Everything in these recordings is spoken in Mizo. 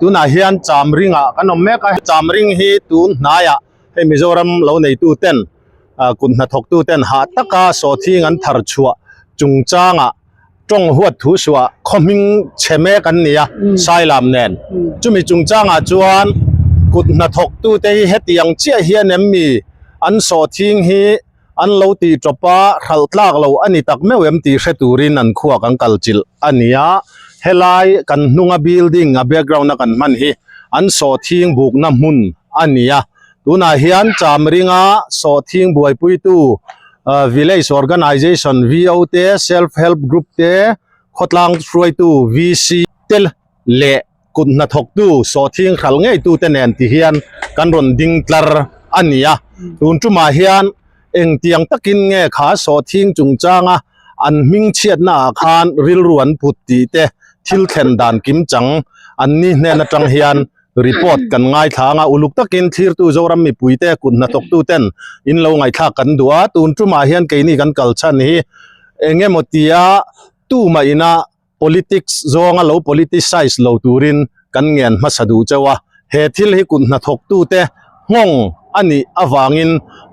tunah hian Chamring ah kan awm mek a, Chamring hi tun hnaiah hei Mizoram lo neitu ten kut hnathawktu ten hah taka sawhthing an thar chhuah chungchangah tawng huat thu suah khaw hming chhe mek an ni a, Sailam nen. Chumi chungchangah chuan kut hnathawktu te hi hetiang chiah hian em mi an sawhthing hi an lo tih tawp a, hralh tlak lo a ni tak meuh em tih hre turin an khuak an kal chilh a ni a. Helai kan hnunga building a background a kan hman hi an sawhthing bukna hmun a ni a. Tunah hian Chamringa sawhthing buaipuitu Village Organization VO te, Self Help Group te, khawtlang hruaitu VC te leh kut hnathawktu sawhthing hralh ngeitute nen ti hian kan rawn ding tlar a ni a. Tun tumah hian engtiang takin nge kha sawhthing chungchanga an hming chhiatna ah khan rilru an put tih te thil thlen dan kim chang an ni hnen atang hian report kan ngaithla anga uluk takin thlirtu Zoram mipuite kut hnathawktu ten in lo ngaihthlak kan duh a. Tun tumah hian keini kan kal chhan hi engemaw tia tumah ina Politics zawnga lo politicize lo turin kan ngen hmasa duh chauh a, he thil hi kut hnathawktute nghawng a nih avangin,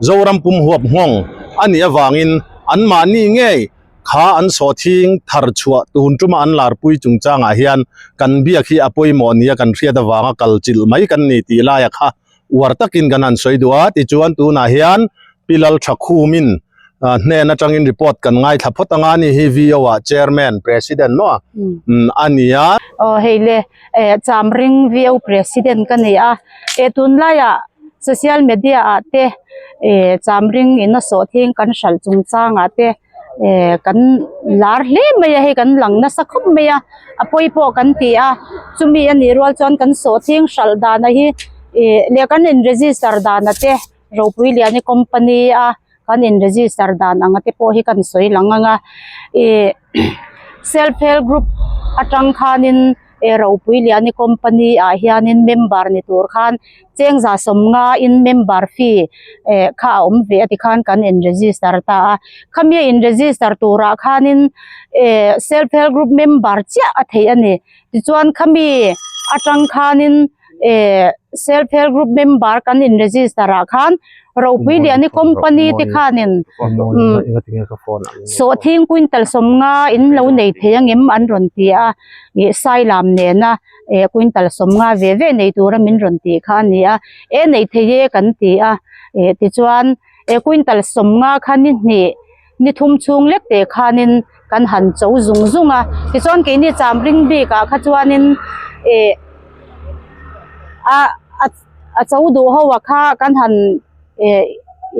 Zoram pum huap nghawng a nih avangin anmahni ngei kha an sawhthing thar chhuah tun tuma an larpui chungchangah hian kan biak hi a pawimawh nia kan hriat avanga kal chilh mai kan ni tih laia kha uar takin kan han sawi duh a, tichuan tunah hian Pi Lalthakhumin hnen atangin report kan ngaithla phawt anga ani hi VO ah chairman president maw a ni a. Aw hei le Chamring VO president ka ni a, e tunlaiah social media ah te Chamring in a sawhthing kan hralh chungchangah te kan lar hle mai a hei kan lang nasa khawp mai a, a pawi pawh kan ti a, chumi a nih rual chuan kan sawhthing hralh dana hi leh kan in register dana te. Ropui Liani company a kan in register dan anga te pawh hi kan sawi lang ang a ih self help group atang khanin eh Ropui Liani company ah hianin member ni tur khan chengza sawmnga in member fee eh kha a awm ve a tikhan kan in register ta a khami a in register turah khanin eh self help group member chiah a theih a ni tichuan khami atang khanin. eh self help group member kan in register ah khan ropui liani company te khanin umm sawhthing quintal sawmnga in lo nei thei angem an rawn ti a ih sailam nena eh quintal sawmnga ve ve nei tura min rawn tih kha a ni a e nei thei e kan ti a eh tichuan eh quintal sawmnga kha ni hnih Ni thum chhung lek teh khanin kan han cho zung zung a, tichuan keini chamring bik ah kha chuanin ih a a cho duh ho ah kha kan han ih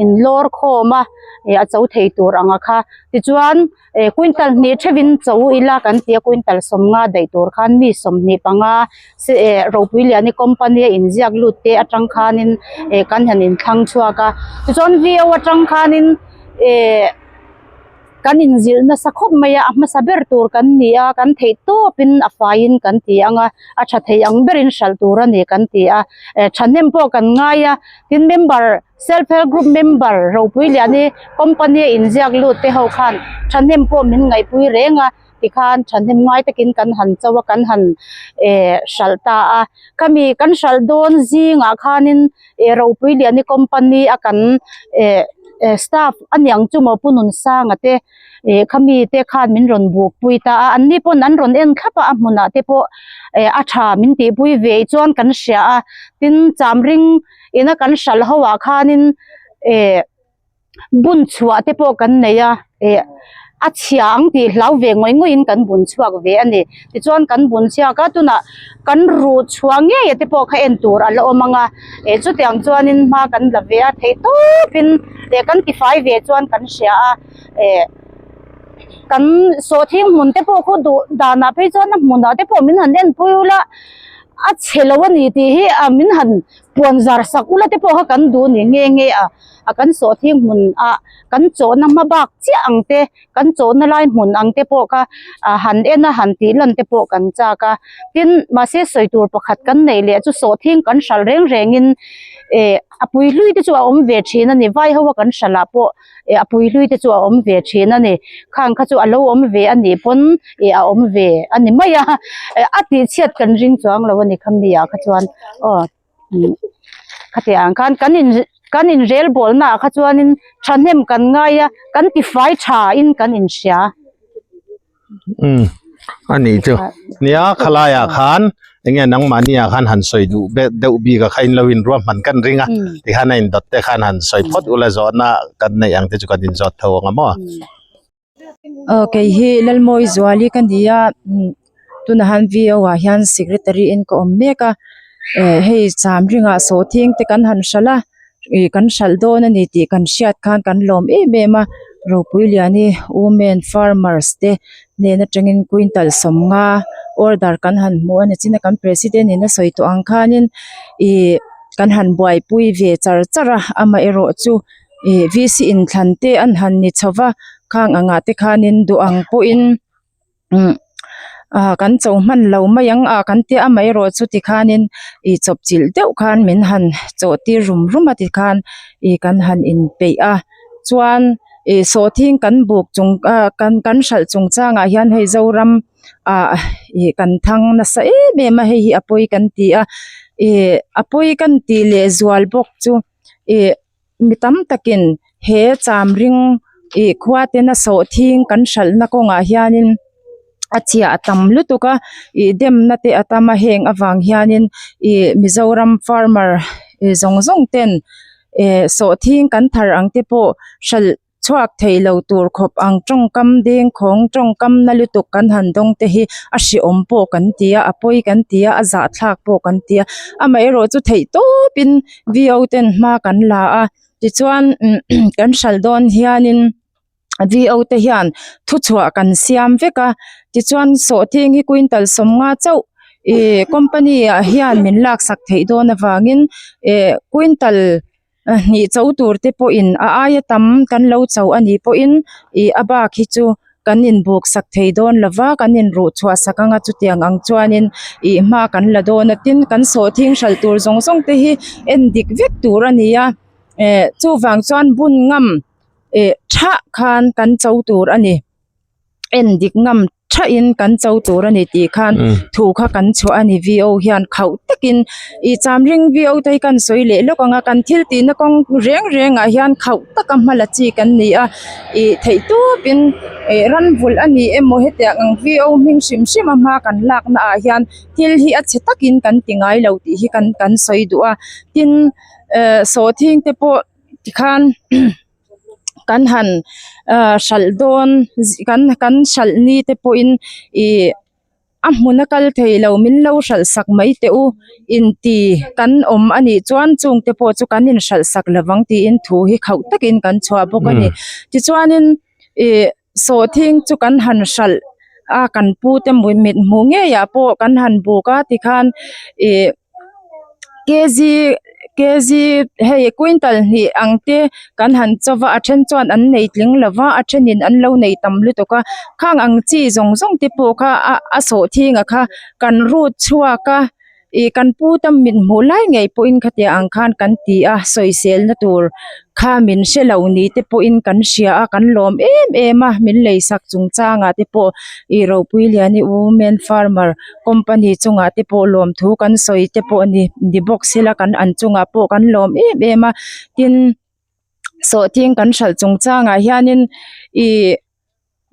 in lawr khawm a ih a cho thei tur ang a kha tichuan ih quintal hnih theuhin cho ila kan ti a quintal sawmnga daih tur khan mi sawmhnih panga ih Ropuiliani company a inziak lut te atang khanin ih kan han inthlang chhuak a tichuan V O atang khanin. eh kan inzilh nasa khawp mai a a hmasa ber tur kan ni a kan theih tawpin a faiin kan ti ang a a tha thei ang berin hralh tur a ni kan ti a eh thahnem pawh kan ngai a tin member self help group member ropui liani company a inziak lut te ho khan thahnem pawh min ngaihpui reng a. Tikhan thahnem ngai takin kan han cho a, kan han eh hralh ta a. Khami kan hralh dawn zingah khanin eh Ropui Liani company a kan eh eh staff a niang chu maw Pu Nunsanga te eh khami te khan min rawn buk pui ta a. Anni pawn an rawn en thlap a, a hmunah te pawh eh a tha min tihpui ve chuan kan hria a. Tin, Chamring ina kan hralh ho ah khanin eh. bun chhuah te pawh kan nei a eh a chhia ang tih hlau ve ngawih ngawih in kan bun chhuak ve a ni tichuan kan bun chhiak a tunah kan ruh chhuah ngei te pawh kha en tur a la awm ang a eh chutiang chuanin hma kan la ve a theih tawpin leh kan tifai ve chuan kan hria a eh kan sawhthing hmun te pawh khu duh danah phei chuan a hmunah te pawh min han en pui ula a chhe lo a ni tih hi a min han puan zar sak ula te pawh kha kan duh a ni nghe nghe a. a kan sawhthing hmun ah kan chawhna hma bak chiah ang te kan chawhna lai hmun ang te pawh kha ah han en a han tih lan te pawh kan chak a tin mahse sawi tur pakhat kan neih leh chu sawhthing kan hralh reng reng in. Eh a pui hlui te chu a awm ve thin a ni vai ho a kan hralh ah pawh eh a pui hlui te chu a awm ve thin a ni khang kha chu a lo awm ve a nih pawn eh a awm ve a ni mai a eh a tih chhiat kan ring chuang lo a ni khami ah kha chuan aw umm khatiang ang khan kan in kan in rel bawl na ah kha chuanin thahnem kan ngai a kan ti fai tha in kan inhria. Umm a nih chu nia khalai ah khan enge nangmahni ah khan han sawi duh be deuh bik a kha in lo in ruahman kan ring a tikhan a indawt te khan han sawi phawt ula zawhna kan neih ang te chu kan inzawt tho ang a maw. Aw kei hi Lalmawi Zuali ka ni a umm tunah hian V O ah hian secretary in ka awm mek a eh hei cham ringah sawhthing te kan han hralh a ih kan hralh dawn a ni tih kan hriat khan kan lawm em em a Ropuiliani women farmers te hnen atangin quintal sawmnga order kan han hmu a ni chin a kan president in a sawi tawh ang khanin ih kan han buaipui ve char char a amaherawh chu ih V C inthlan te an han ni chho va khang angah te khanin duh ang pawhin. Umm ah kan cho hman lo mai ang a kan tia amaherawh chu tikhanin ih chawp chilh deuh khan min han chawh tir rum rum a tikhan ih kan han inpeih a chuan ih sawhthing kan buk chung ah kan kan hralh chung changah hian hei zoram ah ih kan thang nasa em em a hei hi a pawi kan ti a ih a pawi kan tih leh zual bawk chu ih. Mi tam takin he cham ring ih khua tena sawhthing kan hralhna kawngah hianin a chhiah a tam lutuk a ih demna te a tam a heng avang hianin ih Mizoram farmer ih zawng zawng ten eh sawhthing kan thar ang te pawh hralh chhuak thei lo tur khawp ang tawngkam dengkhawng tawngkam na lutuk kan han dawng te hi a hrehawm pawh kan ti a a pawi kan ti a a zahthlak pawh kan ti a amaherawh chu theih tawpin V O ten hma kan la a tichuan kan hralh dawn hianin V O te hian thuchhuah kan siam vek a tichuan sawhthing hi quintal sawmnga chauh ih company ah hian min laksak theih dawn avangin eh quintal hnih cho tur te pawhin a aia tam kan lo cho a nih pawhin ih a bak hi chu kan inbuk sak thei dawn lo va kan inruh chhuah sak anga chutiang ang chuanin ih hma kan la dawn a tin kan sawhthing hralh tur zawng zawng te hi en dik vek tur a ni a eh chuvang chuan bun ngam eh thah khan kan cho tur a ni. En dik ngam thain kan cho tur a ni tih khan thu kha kan chhuah a ni V O hian khauh takin ih cham ring V O te hi kan sawi leh lawk ang a kan thil tihna kawng reng reng ah hian khauh taka hma la chi kan ni a ih theih tawpin ih ran vulh a ni emaw hetiang ang V O hming hrim hrim a hma kan lakna ah hian thil hi a chhe takin kan ti ngai lo tih hi kan kan sawi duh a tin eh sawhthing te pawh tikhan. Kan han ah hralh dawn kan kan hralh ni te pawhin ih a hmun a kal thei lo min lo hralh sak mai teh u inti kan awm a nih chuan chung te pawh chu kan inhralh sak lovang tiin thu hi khauh takin kan chhuah bawk a ni tichuanin ih sawhthing chu kan han hralh a kan pu te mit hmuh ngei ah pawh kan han buk a tikhan ih. Kg kg hei quintal hnih ang te kan han chaw va a then chuan an nei tling lo va a thenin an lo nei tam lutuk a khang ang chi zawng zawng te pawh kha a a sawhthing a kha kan rut chhuak a ih kan pu te mit hmuh lai ngei pawhin khatiang ang khan kan ti a sawisel na tur kha min hre lo ni te pawhin kan hria a kan lawm em em a min lei sak chung changah te pawh ih Ropuiliani women farmer company chungah te pawh lawmthu kan sawi te pawh ni ni bawk sela kan an chungah pawh kan lawm em em a tin sawhthing kan hralh chung changah hianin ih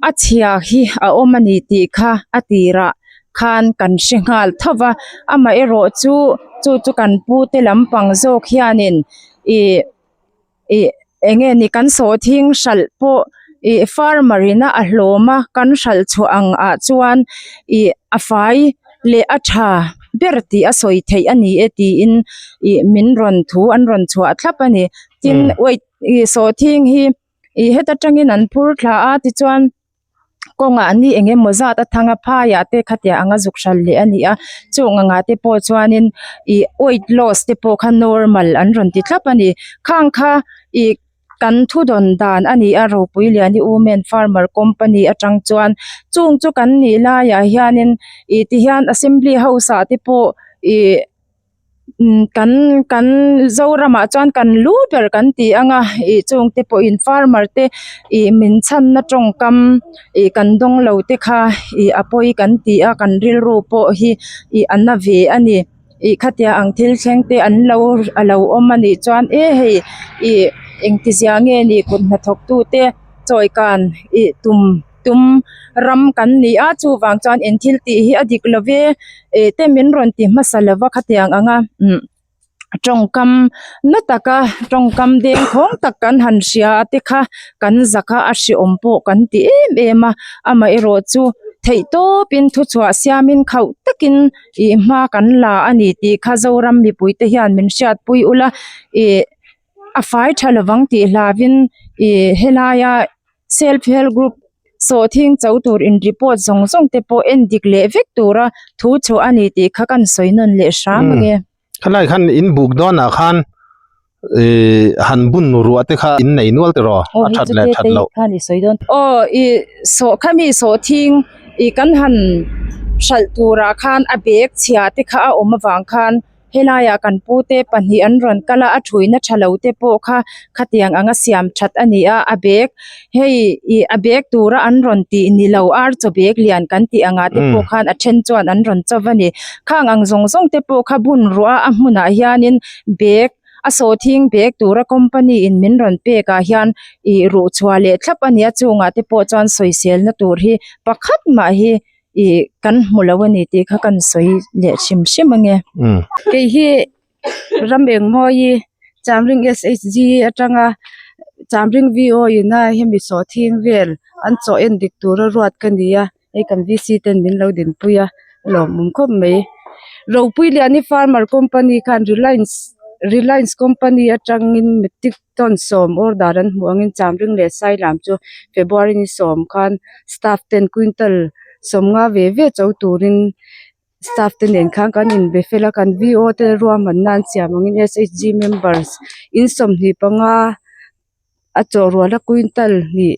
a chhia hi a awm a ni tih kha a tirah khan kan hre nghal tho va amaherawh chu chu chu kan pu te lampang zawk hianin ih. Ih eng nge ni kan sawhthing hralh pawh ih farmer in a a hlawm a kan hralh chhuah ang ah chuan ih a fai leh a tha ber tih a sawi theih a ni e tiin ih min rawn thu an rawn chhuah thlap a ni tin wait ih sawhthing hi ih heta tangin an phur thla a tichuan. Kawngah ni eng emaw zat a thang a phaiah te khatiang anga zuk hral leh a ni a chung angah te pawh chuanin ih weight loss te pawh kha normal an rawn ti thlap a ni khang kha ih kan thu dawn dan a ni a ropui liani women farmer company atang chuan chung chu kan nih laiah hianin ih ti hian assembly house ah te pawh ih. Kan kan Zoramah chuan kan lu ber kan ti ang a ih chung te pawhin farmer te ih min chhanna tawngkam ih kan dawng lo te kha ih a pawi kan ti a kan rilru pawh hi ih a na ve a ni ih khatia ang thil thleng te an lo a lo awm a nih chuan e hei ih engtizia nge ni kut hnathawk tu te chawi kan ih tum. Tum ram kan ni a chuvang chuan in thil tih hi a dik lo ve eh te min rawn ti hmasa lo va khatiang ang a umm tawngkam na taka tawngkam deng khawng tak kan han hria te kha kan zak a a hreawm pawh kan ti em em a amaherawh chu theih tawp in thuchhuah siam in khauh takin ih hma kan la a ni tih kha Zoram mipui te hian min hriatpui ula ih a fai tha lovang tih hlauhin ih helaia. Self help group sawhthing cho tur in report zawng zawng te pawh en dik leh vek tura thu chhuah a ni tih kha kan sawi nawn leh hram ang e. Khalai khan in buk dawnah khan ih han bun ruah te kha in nei nual tiraw a that leh that loh. Khan i sawi dawn. Aw i sawh kha mi sawhthing ih kan han hralh turah khan a bag chhia te kha a awm avang khan Helaiah kan pute pahnih an rawn kal a, a thuina tha lo te pawh kha khatiang anga siam that a ni a, a bag hei ih a bag tura an rawn tih ni lo ar chaw bag lian kan tih angah te pawh khan a then chuan an rawn chauh a ni. Khang ang zawng zawng te pawh kha bun ruah a hmunah hianin bag a sawhthing bag tura company in min rawn pek ah hian ih ruh chhuah leh thlap a ni a chungah te pawh chuan sawiselna tur hi pakhat mah hi ih kan hmu lo a ni tih kha kan sawi leh hrim hrim ang e. Kei hi ram eng mawi Chamring SHG atanga Chamring VO ina hemi sawhthing vel an chaw en dik tura ruat ka ni a hei kan VC ten min lo dinpui a lawmawm khawp mai. Ropuiliani farmer company khan Reliance Reliance company atangin metric ton sawm order an hmuh angin Chamring leh Sailam chu February ni sawm khan staff ten quintal sawmnga ve ve cho turin staff te nen khan kan inbe fel a kan VO te ruahmanna an siam angin SHG members in 25 a chawh rual a quintal hnih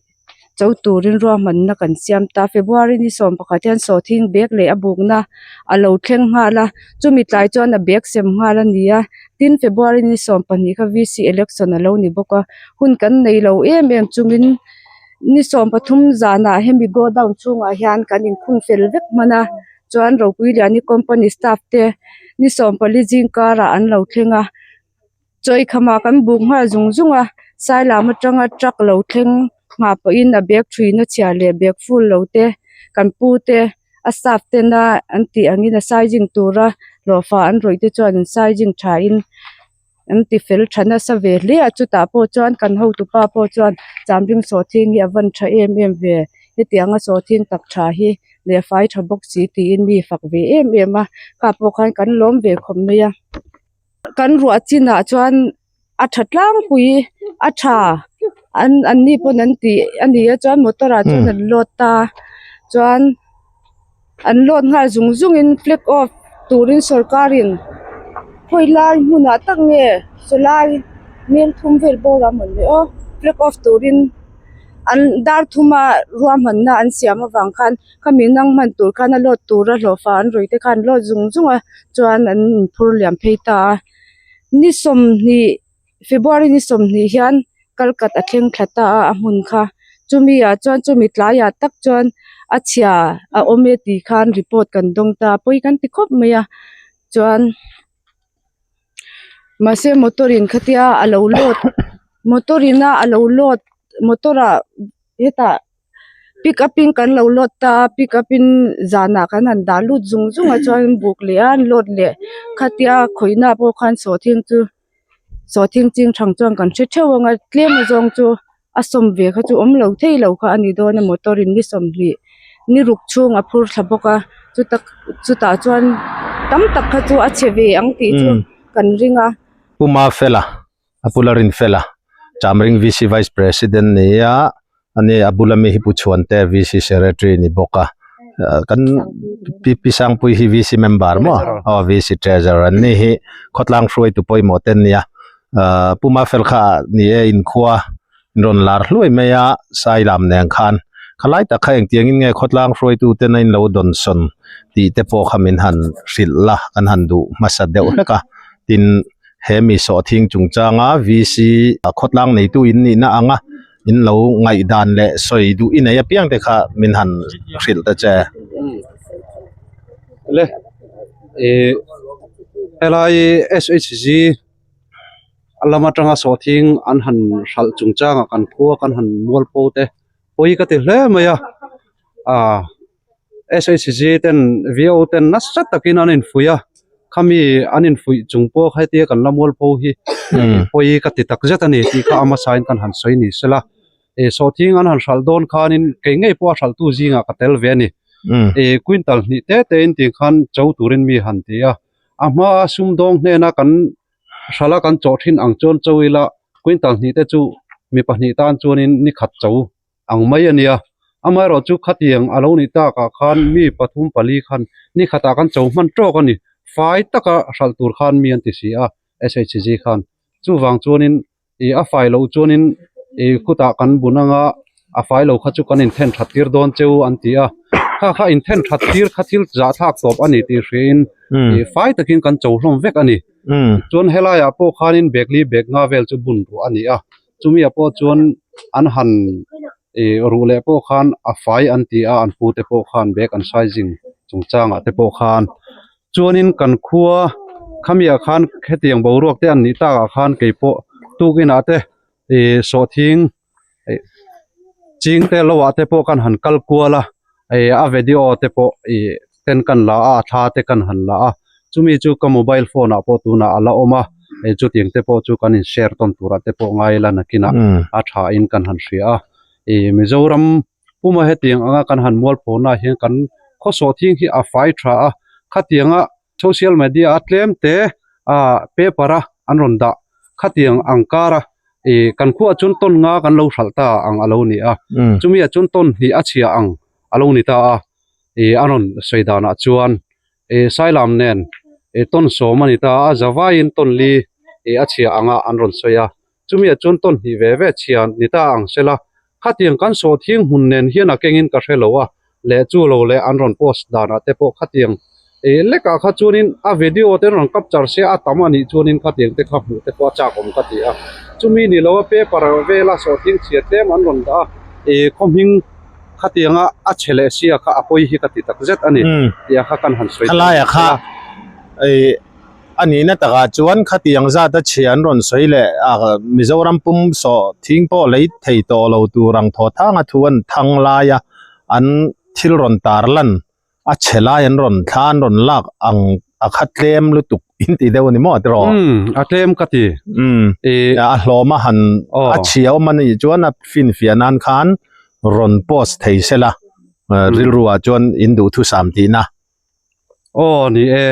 cho turin ruahmanna kan siam ta February ni 11 hian sawhthing bag leh a bukna a lo thleng nghal a chumi tlai chuan a bag sem nghal a ni a tin February ni 12 kha VC election a lo ni bawk a hun kan nei lo em em chungin. Ni 13 zanah hemi godown chhungah hian kan inkhung fel vek hman a chuan Ropuiliani company staff te ni 14 zing karah an lo thleng a chawikhamah kan buk nghal zung zung a sailam atanga truck lo thleng nghah pawhin a bag thuina chhia leh bag full lo te kan pu te a staff tena an tih angin a sizing tura hlawhfa an rawih te chuan in sizing thain. An ti fel tha nasa ve hle a chutah pawh chuan kan hotupa pawh chuan chambing sawhthing hi a van tha em em ve hetiang a sawhthing tak tha hi leh fai tha bawk si tiin mi fak ve em em a kha pawh khan kan lawm ve khawp mai a kan ruah chinah chuan a tha tlangpui a tha an an ni pawn an tih a ni a chuan motor ah chuan an load ta chuan. An load nghal zung zungin flag off turin sorkarin khawi lai hmunah tak nge sawlai mel thum vel bawr a mawn le aw flag off turin an dar thuma ruahmanna an siam avang khan khami nang hman tur khan a load tura hlawhfa an rawih te khan an load zung zung a chuan an inphur liam phei ta a ni 20 February ni 20 hian kalkat a thleng thla ta a a hmun kha chumi ah chuan chumi tlaiah tak chuan a chhia a awm e tih khan report kan dawng ta a pawi kan ti khawp mai a chuan mahse motor in khatia a lo load motor in a alo load motor ah hetah pick up in kan lo load ta a pick up in zanah kan han dah lut zung zung a chuan buk leh a an load leh khatia khawihna pawh khan sawhthing chu. Sawhthing ching thang chuan kan hre theuh ang a tlem azawng chu a sawm ve kha chu awm lo thei lo kha a ni dawn a motor in ni 20 ni ruk chhung a phur thla bawk a chutak chutah chuan tam tak kha chu a chhe ve ang tih chu kan ring a. Puma Fela a pula rin Fela Chamring VC Vice President ni a ani a bula mi hi Pu Chhuante VC Secretary ni bawk a kan Pi Pi Sangpui hi VC member maw aw VC Treasurer an ni hi khawtlang hruaitu pawimawh te an ni a ah Pu Mafel kha ni e inkhua in rawn lar hluai mai a Sailam nen khan khalai tak kha engtiangin nge khawtlang hruaitu ten a inlo dawnsawn tih te pawh kha min han hrilh la kan han duh hmasa deuh hlek a. Tin, he mi sawhthing chungchanga VC khawtlang neitu in nihna anga in lo ngaihdan leh sawi duh i nei apiang te kha min han hrilh ta che. Le, ih helai SHG lam atanga sawhthing an han hralh chungchangah kan khua kan han mualpho te pawi ka ti hle mai a, ah. SHG ten VO ten nasa takin an infuih a khami an infuih chung pawh kha hetia kan la mualpho hi pawi ka ti tak zet a ni tih kha a hmasain kan han sawi ni sela ih sawhthing an han hralh dawn khanin kei ngei pawh a hralhtu zingah ka tel ve a ni ih quintal hnih te te in tih khan cho turin mi han ti a a hmaa sumdawng hnena kan hralh a kan chawh thin ang chuan cho ila quintal hnih te chu mi pahnih tan chuanin ni khat cho ang mai a nia. Amaherawh chu khatiang a lo nih takah khan mi pathum pali khan ni khatah kan cho hman tawk a ni. Fai taka hralh tur khan mi an ti si a, SHG khan. Chuvang chuanin ih a fai loh chuanin ih khutah kan bun anga a fai lo kha chu kan inthen that tir dawn cheu an ti a. Kha kha inthen that tir kha thil zahthlak tawp a ni tih hriain ih fai takin kan cho hlawm vek a ni. Chuan helaiah pawh khanin bag li bag nga vel chu bun ruah a ni a. Chumi ah pawh chuan an han ih ruh leh pawh khan a fai an ti a an pu te pawh khan bag an sizing chungchangah te pawh khan chuanin kan khua khami ah khan hetiang boruak te an nih takah khan keipawh tukinah te ih sawhthing ih ching te lo ah te pawh kan han kal kual a ih a video te pawh ih ten kan la a a thla te kan han la a chumi chu ka mobile phone ah pawh tunah a la awm a hei chutiang te pawh chu kan in share tawn turah te pawh ngai ila nakinah a tha in kan han hria a ih Mizoram puma hetiang anga kan han mualphona hian kan khawsawh thing hi a fai tha a khatianga social media a tlem te ah paper a an rawn dah khatiang ang kara ih kan khuaah chuan tawn nga kan lo hralh ta ang a lo ni a chumi ah chuan tawn hnih a chhia ang a lo ni ta a ih a rawn sawi danah chuan ih sailam nen ih tawn sawm a ni ta a zavaiin tawn li ih a chhia anga an rawn sawi a chumi ah chuan tawn hnih ve ve chhia ni ta ang sela khatiang kan sawh thing hmun nen hian a kengin ka hre lo a leh chu lo leh an rawn post danah te pawh khatiang ih lekah kha chuanin a video te an rawn capture sia a tam a nih chuanin khatiang te kha hmuh te pawh a chak awm ka ti a chumi ni lo a paper vela sawh thing chhia tlem an rawn dah a ih khaw hming Khatianga a che leh sia kha a pawi hi ka ti tak zet a ni tih a kha kan han sawi Kha laia kha ei a nihna takah chuan khatiang zat a chhia an rawn sawi leh a Mizoram pum sawh thing pawh lei thei tawh lo tur ang thaw thanga thu an thang laia an thil rawn tar lan a chhe lai an rawn thla an rawn lak ang a kha tlem lutuk in ti deuh a ni maw tiraw? Umm a tlem ka ti. Umm a hlawm a han a chhia awm a nih chuan a finfiah nan khan rawn post thei se la rilru ah chuan in duhthusam tihna. Aw ni e.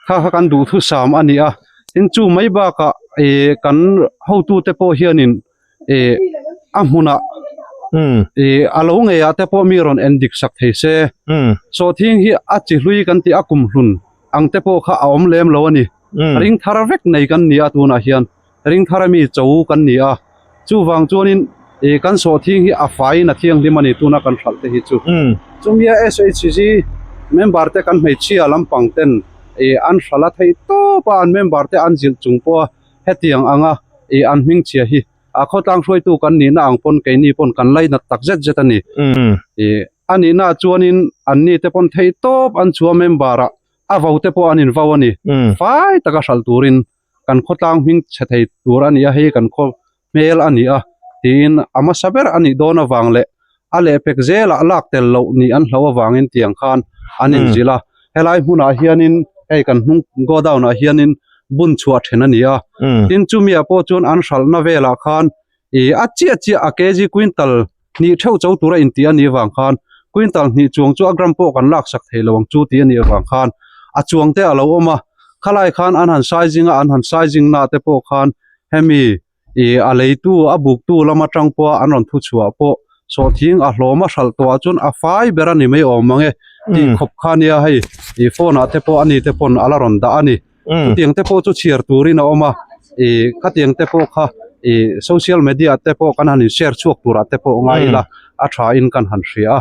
Kha kha kan duhthusam a ni a, tin chu mai bakah ih kan hotute pawh hianin ih a hmunah ih a lo ngeiah te pawh mi rawn en dik sak thei se. Sawhthing hi a chi hlui kan tih a kum hlun ang te pawh kha a awm lem lo a ni. Ring thar vek nei kan ni a tunah hian ring thar ami cho kan ni a, chuvang chuanin ih kan sawhthing hi a faiin a thianghlim a ni tuna kan hralh te hi chu. Chumia SHG member te kan hmeichhia lampang ten ih an hralh a theih tawp a an member te an zilh chung pawha hetiang anga ih an hmingchhia hi a khawtlang hruaitu kan nihna ang pawn keini pawn kan lainat tak zet zet a ni. Ih a nihna chuanin anni te pawn theih tawp an chhuah member ah a vo te pawh an in vo a ni. Fai taka hralh turin kan khawtlang hming chhe thei tur a ni a hei kan khaw hmel a ni a tiin a hmasa ber a nih dawn avang leh a lehpek zelah lak tel loh nih an hloh avangin tiang khan an inzilh a helai hmunah hianin hei kan hnung godown ah hianin bun chhuah then a ni a tin chumi ah pawh chuan an hralhna velah khan ih a chiah chiah a kg quintal hnih theuh cho tura intih a nih avang khan quintal hnih chuang chu a gram pawh kan lak sak thei lo ang chu tih a nih avang khan a chuang te a lo awm a khalai khan an han sizing a an han sizing na te pawh khan hemi ih a leitu a buktu lam atang pawha an rawn thu chhuah pawh sawhthing a hlawm a hralh tawh ah chuan a fai ber a ni mai awm ang e tih khawp kha nia hei ih phone ah te pawh ani te pawn a la rawn dah a ni. Chutiang te pawh chu chhiar turin a awm a ih khatiang te pawh kha ih social media te pawh kan han in share chhuak turah te pawh ngai ila a tha in kan han hria a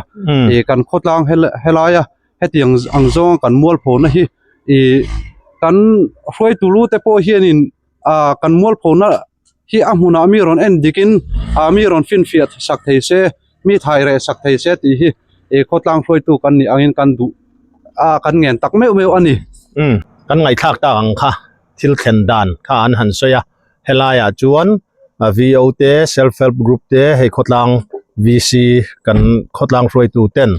ih kan khawtlang helaia hetiang ang zawnga kan mualphona hi ih. Kan hruaitu lu te pawh hianin ah kan mualphona hi a hmunah mi rawn en dikin ah mi rawn finfiah sak thei se mi thai reh sak thei se tih hi ih khawtlang hruaitu kan nih angin kan duh a kan ngen tak meuh meuh a ni. Umm kan ngaihthlak tak ang kha thil thlen dan kha an han sawi a helaiah chuan VO te self help group te hei khawtlang VC kan khawtlang hruaitu ten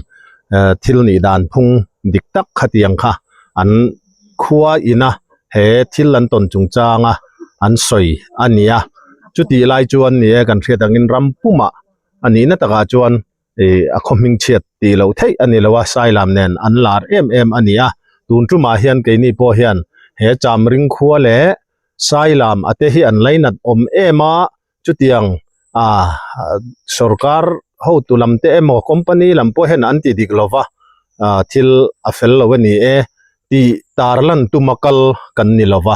thil nih dan phung dik tak khatiang kha an khua ina he thil an tawn chungchanga an sawi a ni a chutih lai chuan ni e kan hriat angin ram pumah a nihna takah chuan ih a khaw hming chhiat tih loh theih a ni lo a Sailam nen an lar em em a ni a tun tumah hian keini pawh hian he Chamring khua leh Sailam a te hi an lainat awm em a chutiang ah sorkar hotu lam te emaw company lam pawh hian an ti dik lo va ah thil a fel lo a ni e tih tarlan tuma kal kan ni lo va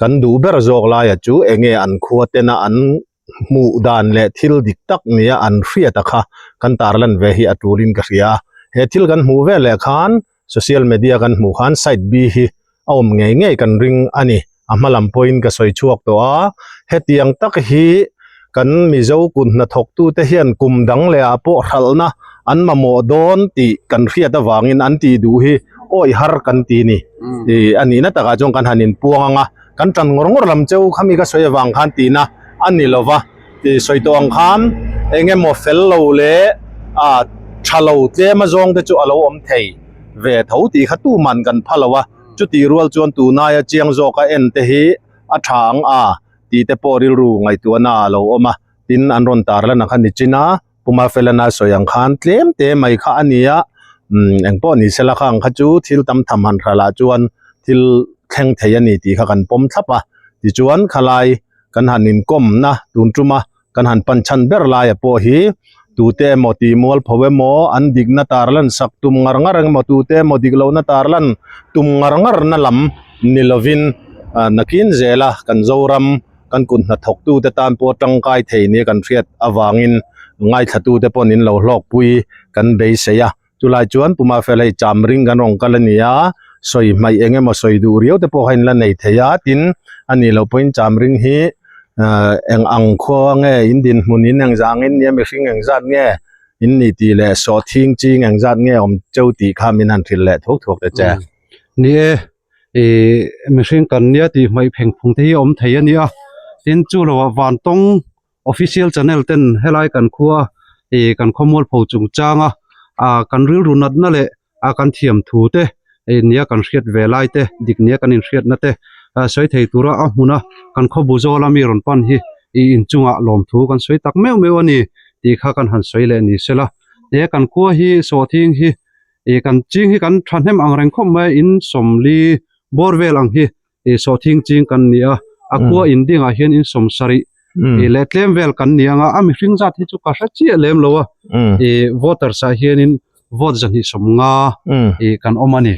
kan duh ber zawk laia chu enge an khua tena an hmuh dan leh thil dik tak nia an hriat a kha kan tarlan ve hi a tulin ka hria a he thil kan hmuh vel leh khan social media kan hmuh khan side B hi a awm ngei ngei kan ring a ni a hma lam pawhin ka sawi chhuak tawh a hetiang tak hi kan Mizo kut hnathawk tute hian kum dang leh ah pawh hralhna an mamawh dawn tih kan hriat avangin an tih duh hi awi har kan ti ni ih a nihna takah chuan kan han inpuang ang a kan tan ngawr ngawr lam cheu khami ka sawi avang khan tihna a ni lo va tih sawi tawh ang khan eng emaw fel lo leh ah tha lo tlem a zawng te chu a lo awm thei ve tho tih kha tuman kan pha lo a chutih rual chuan tunaia chiang zawka en te hi a tha ang a tih te pawh rilru ngaihtuahna a lo awm a tin an rawn tar lan ang kha ni chin a Puma Felana sawi ang khan tlem te mai kha a ni a umm engpawh ni sela kha ang kha chu thil tam tham han hralah chuan thil thleng thei a ni tih kha kan pawm thlap a tichuan khalai kan han inkawmna tun tuma kan han pan chhan ber laia pawh hi tute emaw tih mualpho emaw an dikna tar lan sak tum ngar ngar emaw tute emaw dik lohna tar lan tum ngar ngar na lam ni lovin ah nakin zela kan Zoram kan kut hnathawk tute tan pawh tangkai thei nia kan hriat avangin ngaithla tute pawh nin lo hlawkpui kan beisei a chulai chuan Puma fel hei cham ring kan rawn kal a ni a sawi hmaih eng emaw sawi duh riau te pawh kha in la nei thei a tin a nih loh pawhin cham ring hi ahh eng ang khua nge in dinhmun in eng zah angin nia mihring eng zat nge in nih tih leh sawhthing ching eng zat nge awm cheu tih kha min han hrilh leh thuak thuak ta che. Ni e. Ih mihring kan nia tih hmaih pheng phung te hi a awm thei a nia tin chu lo ah vantawng official channel ten helai kan khua ih kan khawmualpho chung chang a ah kan rilru natna leh a kan thiam thu te ih nia kan hriat ve lai te dik nia kan inhriat na te ah sawi thei tura a hmun a kan khawbu zawl a mi rawn pan hi ih inchungah lawmthu kan sawi tak meuh meuh a ni tih kha kan han sawi leh ni sela he kan khua hi sawhthing hi. Ih kan ching hi kan thahnem ang reng khawp mai a in sawmli bawr vel ang hi ih sawhthing ching kan ni a a khua in dingah hian in sawm sarih ih leh tlem vel kan ni ang a a mihring zat hi chu ka hre chiah lem lo a ih voters ah hianin vote zahnih sawmnga ih kan awm a ni.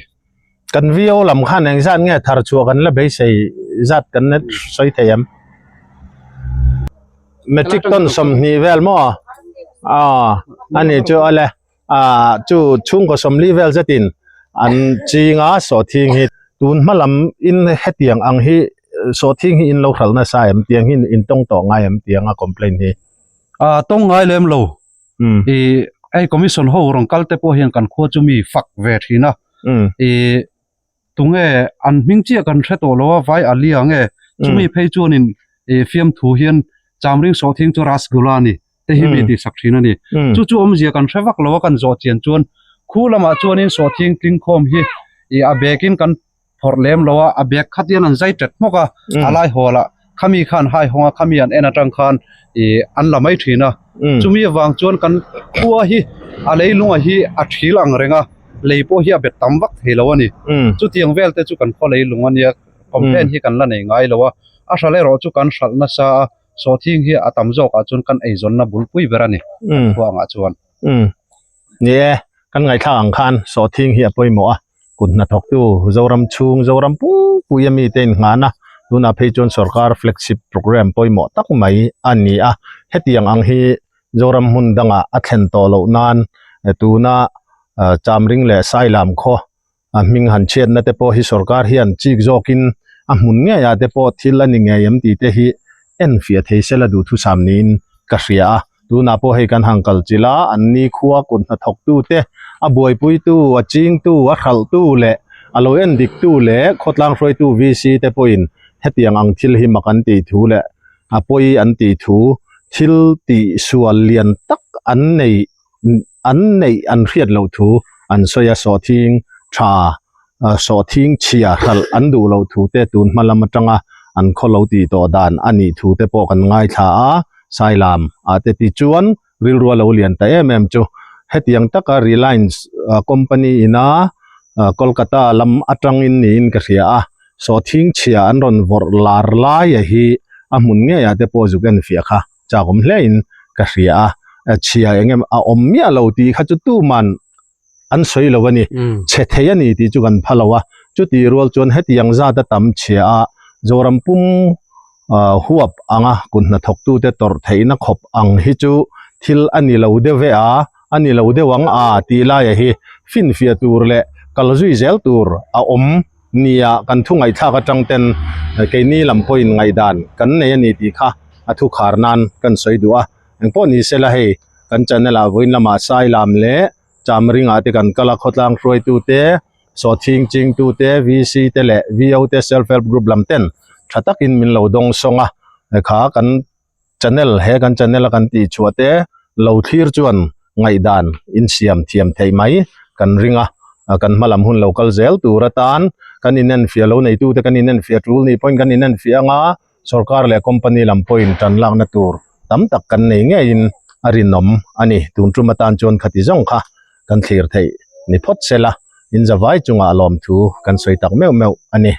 Kan VO lam khan eng zat nge thar chhuah kan la beisei zat kan la sawi thei em? Metric ton 20 vel maw? Aw ani chu awle. ah chu chhungkaw sawmli vel zetin an ching a sawhthing hi tun hma lam in hetiang ang hi sawhthing hi in lo hralh nasa em tiang hi in tawng tawh ngai em tiang a complaint hi ah tawng ngai lem lo ih hei commission ho rawn kal te pawh hian kan khua chu mi fak ve thin a ih tunge an hming chiah kan hre tawh lo a vai alia nge chumi phei chuanin ih fiamthu hian chamring sawhthing chu rasgula a ni te hi mi tihsak thin a ni. Chu chu awmzia kan hre vak lo a kan zawh chian chuan khu lamah chuanin sawhthing tlingkhawm hi ih a bag in kan phawrh lem lo a, a bag khat hian an zai tet hmawk a, a lai hawl ah khami khan hai hawng a khami an en atang khan ih an la mai thin a. Chumi avang chuan kan khua hi a leilunga hi a thil ang reng a, lei pawh hi a bet tam vak thei lo a ni. Chutiang vel te chu kan khaw leilung a nia, complaint hi kan la nei ngai lo a, a hralh erawh chu kan hralh nasa a. Sawhthing hi a tam zawkah chuan kan eizawnna bulpui ber a ni kan khua angah chuan. Umm ni e, kan ngaihthlak ang khan sawhthing hi a pawimawh a, kut hnathawktu Zoram chhung Zoram pui a mite innghan a, tunah phei chuan sorkar flagship program pawimawh tak mai a ni a, hetiang ang hi Zoram hmun dangah a thlen tawh loh nan tuna Chamring leh Sailam khaw. A hming han chhiatna te pawh hi sorkar hian chik zawkin a hmun ngeiah te pawh thil a ni ngei em tih te hi en fiah thei sela duhthusam niin ka hria a. Tunah pawh hei kan han kal chilh a, an ni khua kut hnathawktu te, a buaipuitu, a chingtu, a hralhtu leh a lo en diktu leh khawtlang hruaitu VC te pawhin hetiang ang thil hi mak an tih thu leh a pawi an tih thu thil tih sual lian tak an nei an neih an hriat loh thu an sawi a, sawhthing tha sawhthing chhia hralh an duh loh thu te tun hma lam atanga an khaw lo tih tawh dan a nih thu te pawh kan ngaithla a, Sailam ah te ti chuan rilru a lo lian ta em em chu hetiang taka Reliance company ina Kolkata lam atangin niin ka hria a, sawhthing chhia an rawn vawrh lar lai a hi a hmun ngeiah te pawh zuk enfiah kha. chak awm hle in ka hria a chhia eng em a awm miah lo tih kha chu tuman an sawi lo a ni chhe thei a ni tih chu kan pha lo a chutih rual chuan hetiang zat a tam chhia a Zoram pum ah huap anga kut hnathawk tute tawrh theihna khawp ang hi chu thil a ni lo deuh ve a a ni lo deuh ang a tih laia hi finfiah tur leh kal zui zel tur a awm Nia, kan thu ngaihthlak atang ten keini lam pawhin ngaihdan kan nei a ni tih kha a thu khar nan kan sawi duh a. Engpawh ni sela hei kan channel ah vawiin lamah Sailam leh Chamring ah te kan kal a, khawtlang hruaitu te, Sawthing chingtu te, VC te leh VO te Self Help Group lam ten tha takin min lo dawng sawng a, kha kan channel he kan channel a kan tih chhuah te lo thlir chuan ngaihdan insiam thiam theih mai kan ring a, kan hma lam hun lo kal zel tur atan kan inenfiah lo neitu te kan inenfiah tul nih pawhin kan inenfiah anga sorkar leh company lam pawhin tan lakna tur tam tak kan nei ngeiin a rinawm a ni tun tum atan chuan khati zawng kha kan thlir theih ni phawt sela in zavai chungah lawmthu kan sawi tak meuh meuh a ni.